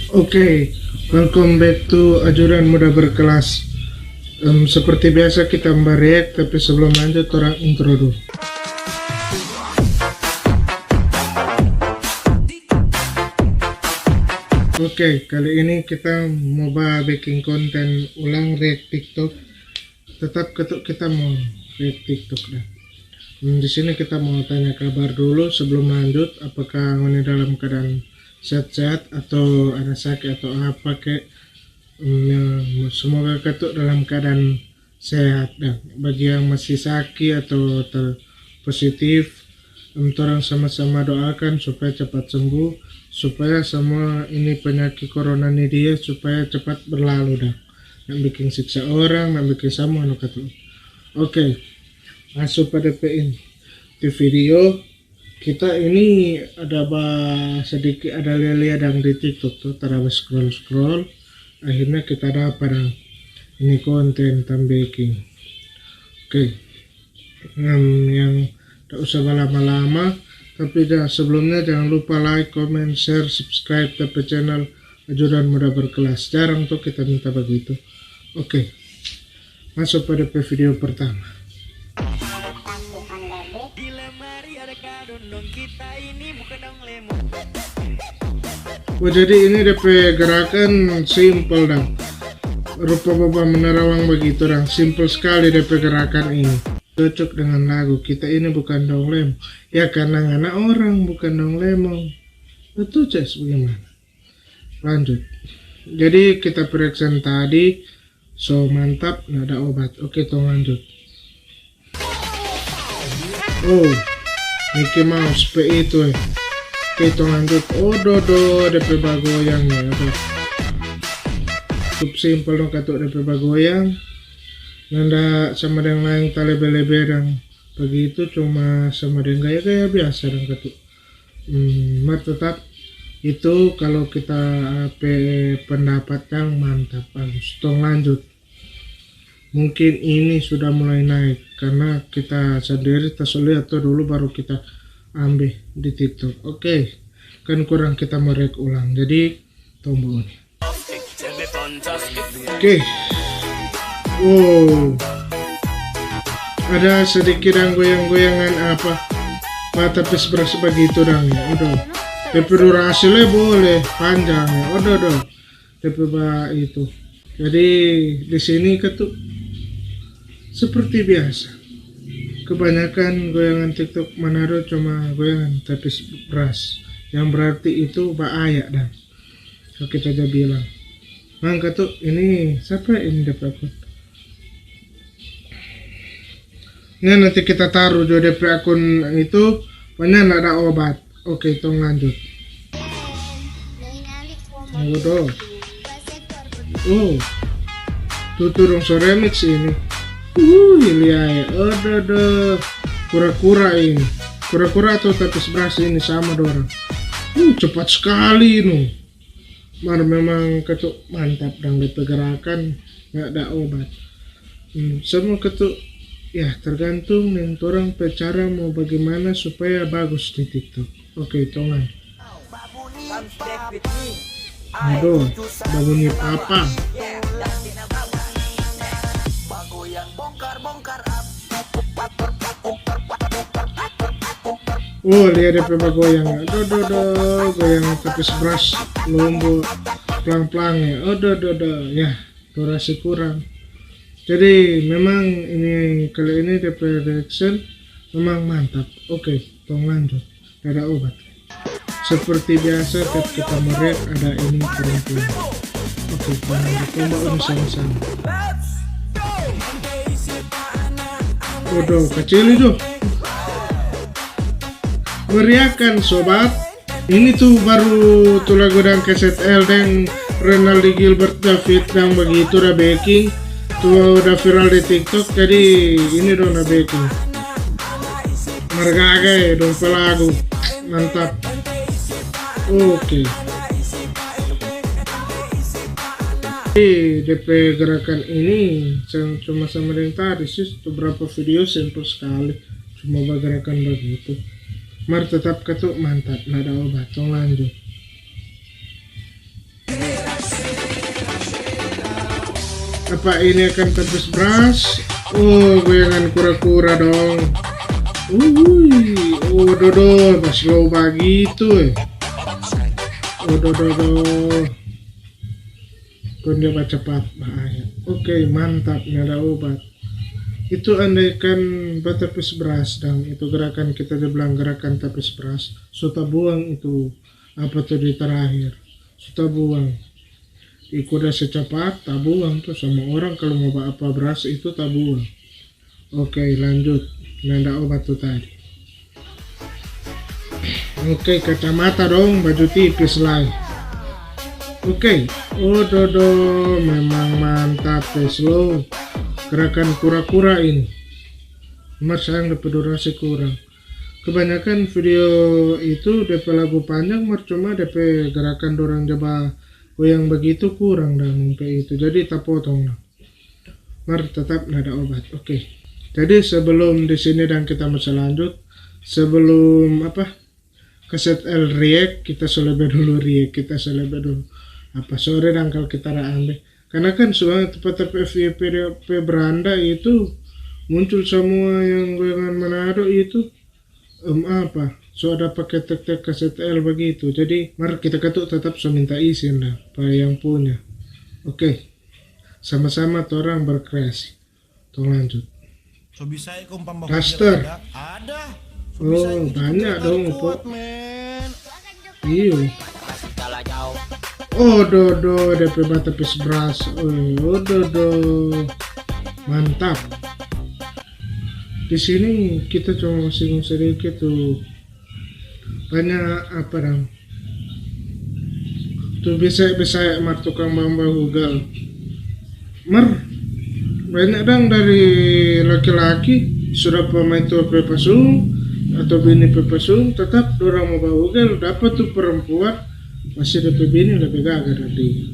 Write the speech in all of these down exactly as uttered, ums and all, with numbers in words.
Oke, welcome back to Ajudan Muda Berkelas. Em, seperti biasa kita mau react, tapi sebelum lanjut, torang intro dulu. Oke, kali ini kita mau ba bikin konten ulang react TikTok. Tetap ketuk kita mau react TikTok dah. Hmm, di sini kita mau tanya kabar dulu sebelum lanjut, apakah ngoni dalam keadaan sehat-sehat atau ada sakit atau apa kek. Hmm, ya, semoga ketuk dalam keadaan sehat dah. Bagi yang masih sakit atau ter-, positif, em, torang sama-sama doakan supaya cepat sembuh, supaya semua ini penyakit corona ni dia supaya cepat berlalu dah. Nak biking siksa orang, nak biking samua no katu. Oke, maso pa depe inti video. Kita ini ada ba, sedikit ada lia-lia dang di TikTok tu, tara ba scroll-scroll. Akhirnya kita dapa dang ini konten tong biking. Oke. Hmm, yang tak usah balama-lama, tapi ja-, sebelumnya jangan lupa like, comment, share, subscribe ta pe channel Ajudan Muda Berkelas. Jarang tuh kita minta begitu. Oke, maso pa depe video pertama. Oh, jadi ini depe gerakan simpel dang. Rupa baba menerawang begitu dang. Simpel sekali depe gerakan ini. Cocok dengan lagu Kita Ini Bukan Dong Lemo. Ya, karena ngana orang, bukan dong lemo. Betul, Ces, bagaimana? Lanjut. Jadi, kita pe reaction tadi so mantap, nda ada obat. Oke, tong lanjut. Oh, Mickey Mouse pe itu, eh. Oke, tong lanjut. Oh, dodo, depe bagoyang ya, aduh. Cukup simpel dong katu depe bagoyang. Nanda sama deng laeng talebe-lebe dang bagitu, cuma sama deng gaya-gaya biasa dang katu. Hmm, mar tetap itu kalau kita pe pendapat yang mantap, bagus. Tong lanjut. Mungkin ini sudah mulai naik karena kita sendiri ta so lia to dulu baru kita ambe di TikTok. Oke, kan kurang kita mo react ulang. Jadi, tong bauni. Oke. Wow. Ada sedikit dang goyang-goyangan apa, mata pes beras bagitu dang ya. Aduh. Depe durasi le boleh panjang ya. Aduh, aduh. Depe ba itu. Jadi di sini katu seperti biasa. Kebanyakan goyangan TikTok Manado cuma goyangan tapis beras. Yang berarti itu baaya dang. So kita ja bilang. Mang katu, ini sapa ini depe akun? Ini nanti kita taru jo depe akun itu, pokoknya nda ada obat. Oke, tong lanjut. Aduh. Oh. Tutu dong so remix ini. Wuih, lia e. Aduh, aduh. Kura-kura ini. Kura-kura atau tapis beras ini sama dorang. Uh, cepat sekali no. Mar memang katu mantap dang depe gerakan, nda ada obat. Hmm, semua katu, ya, tergantung deng torang pe cara mo bagimana supaya bagus di TikTok. Oke, tongan. Aduh, babunyi papa. Oh, lia depe bagoyang. Aduh, aduh, aduh, goyang tapis beras, lombo, plang-plang ya. Aduh, aduh, aduh, ya, durasi kurang. Jadi memang ini, kali ini depe reaction memang mantap. Oke, tong lanjut. Nda ada obat. Seperti biasa, tiap kita mo react ada ini perempuan. Oke, tong lanjut. Tong bauni sama-sama. Waduh, kacili jo. Meriahkan, sobat. Ini tu baru tu lagu dang K Z L deng Renaldi Gilbert David dang bagitu da beking. Tu da viral di TikTok, jadi ini dong da beking. Mar gaga e, dong pe lagu. Mantap. Oke. Jadi, depe gerakan ini, cuma sama deng tadi sih, tu berapa video simpel sekali. Cuma bagerakan bagitu. Mar tetap katu mantap, nda ada obat. Tong lanjut. Apa ini akan tapis bras? Oh, goyangan kura-kura dong. Ui, oh, dodo, pas slow bagitu, eh. Oh, dodo, dodo. Kong dia bacapat, bahaya. Oke, mantap, nada obat. Itu andaikan batapis bras, dang, itu gerakan kita dia bilang gerakan tapis bras, so tabuang itu, apa tu di terakhir, so tabuang. Iko da secapat, tabuang tu sama orang kalu mo ba apa bras itu tabuang. Oke, lanjut. Nanda obat tu tadi. Oke, kacamata dong, baju tipis lai. Oke, ododo, memang mantap pe slow. Gerakan kura-kura ini. Mar sayang depe durasi kurang. Kebanyakan video itu depe lagu panjang, mar cuma depe gerakan dorang ja bagoyang bagitu kurang dang pe itu. Jadi tapotong dang. Mar tetap nada obat. Oke. Jadi sebelum di sini dang kita masi lanjut, sebelum apa, K Z L react, kita so lebe dulu react, kita so lebe dulu. Apa, sore dang kalu kita da ambe. Karena kan suang tempat F Y P pe beranda itu muncul semua yang goyangan Manado itu, em, apa, so ada pake tek-tek K Z L bagitu. Jadi, mar kita katu tetap so minta izin lah pa yang punya. Oke. Sama-sama torang berkreasi. Tong lanjut. So bisa ya kong pamba Daster. Ada. Ada. So bisa Oh, ikut banyak ikut dong, kuat, Pok. Men. Iyo. Ododo, depe batapis bras. Oi, ododo. Mantap. Di sini kita cuma singgung sedikit tu. Banya apa dang? Tu besae-besae mar tukang bamba hugal. Mar, banya dang dari laki-laki sudah pamaitua pe pasung atau bini pe pasung, tetap dorang mo bahugal, dapa tu perempuan masi depe bini lebe gaga dari dia.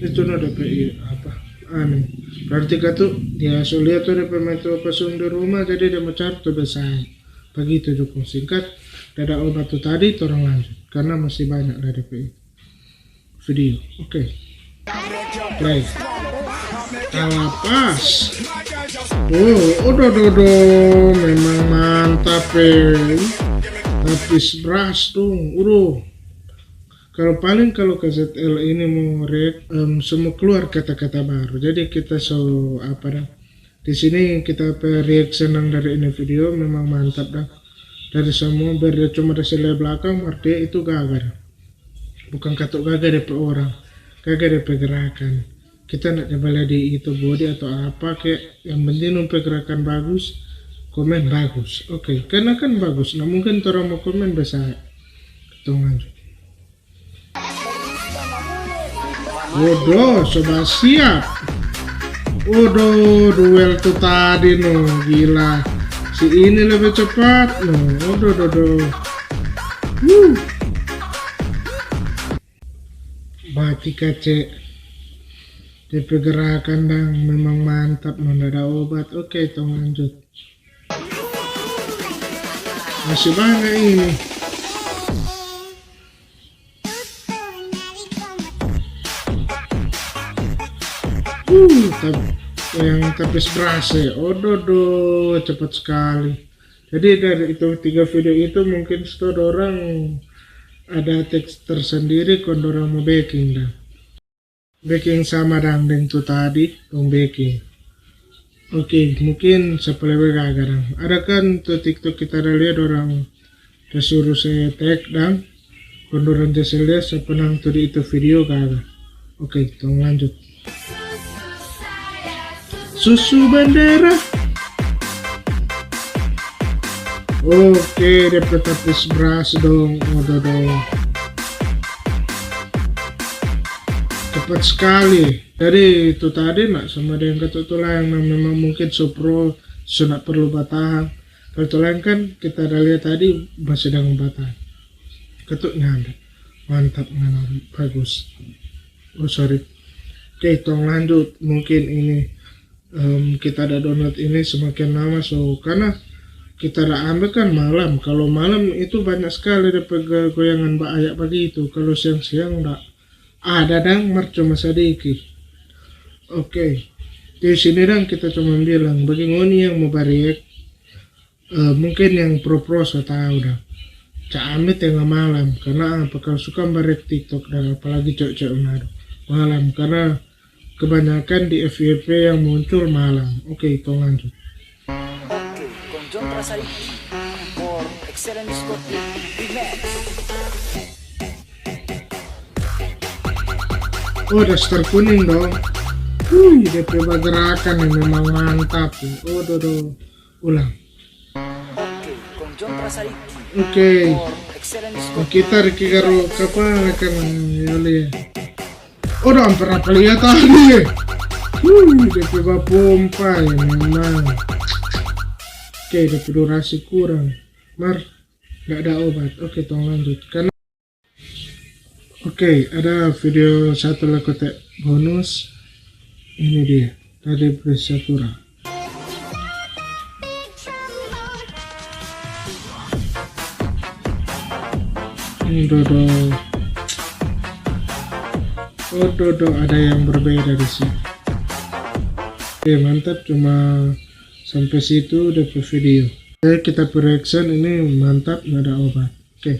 Itu no depe i-, apa, anu. Berarti katu dia so lia tu depe maitua pasung di rumah, jadi dia mo cari tu besae. Bagitu jo kong singkat, dada obat tu tadi torang lanjut, karna masih banyak lada pe video. Oke. Play. Talapas. Oh, odododo, memang mantap, eh. Tapis bras dong, udo. Kalo paling kalo K Z L ini mo react, em, so mo kluar kata-kata baru. Jadi kita so, apa dang, Di sini kita pe reaction yang dari ini video memang mantap dang. Dari semua biar dia cuma da se lia belakang, mar dia itu gaga dang. Bukan katu gaga depe orang, gaga depe gerakan. Kita nda ada bala di itu body atau apa, kayak yang penting dong pe gerakan bagus, komen bagus. Oke, karena kan bagus, nah mungkin torang mo komen besae. Tong lanjut. Odo, so basiap. Odo, duel tu tadi no, gila. Si ini lebe cepat no. Odo, do, do. Wuh. Mati kace. Depe gerakan dang memang mantap no, nda ada obat. Oke, tong lanjut. Masih banyak ini. Uh, tap-, yang tapis berase. Ododo, cepat sekali. Jadi dari itu tiga video itu mungkin sto dorang ada teks tersendiri kong dorang mo beking dang. Beking sama dang deng tu tadi, dong beking. Oke, mungkin sapa lebe gaga dang. Ada kan tu TikTok kita ada lia dorang da suru se tag dang, kong dorang ja se lia sapa nang tu di itu video gaga. Oke, tong lanjut. Susu bandera. Oke, depe tapis bras dong. Odo dong. Cepat sekali. Jadi itu tadi nak sama deng katu tu laeng yang memang mungkin so pro, so nak perlu batahang. Kalo tu laeng kan kita ada lia tadi masih dang batahang. Katu nyanda. Mantap ngana, bagus. Oh, sorry. Oke, tong lanjut. Mungkin ini, em, kita ada download ini semakin lama, so, karena kita ada ambil kan malam. Kalau malam itu banyak sekali depe goyangan baayak bagitu. Kalau siang-siang ndak ada dang, mar cuma sadiki. Oke, di sini dang kita cuma bilang bagi ngoni yang mau bariak, eh, mungkin yang pro-pro so tahu dang. Ca ambe tengah malam, karena apa? Kalau suka bariak TikTok dan apalagi cewek-cewek Manado malam, karena kebanyakan di F Y P yang muncul malam. Oke, tong lanjut. Oke, kong John Prasaiki for Excellent Disco Remix. Oh, daster kuning dong. Wih, depe bagerakan yang memang mantap. Oh, dodo. Ulang. Oke, kong John Prasaiki. Oke. Kita Ricky Garo kapala kan, ya, le. Oh, dah hampir apa lihat tadi, ya? Wih, depe bapompa ya memang. Oke, depe durasi kurang. Mar, nggak ada obat. Oke, tong lanjut. Karena Oke, ada video satu lagi kote bonus. Ini dia, tadi Prisatura. Ini dodo. Oh, dodo, ada yang berbeda di sini. Oke, mantap, cuma sampai situ depe video. Oke, kita reaction ini mantap, nggak ada obat. Oke.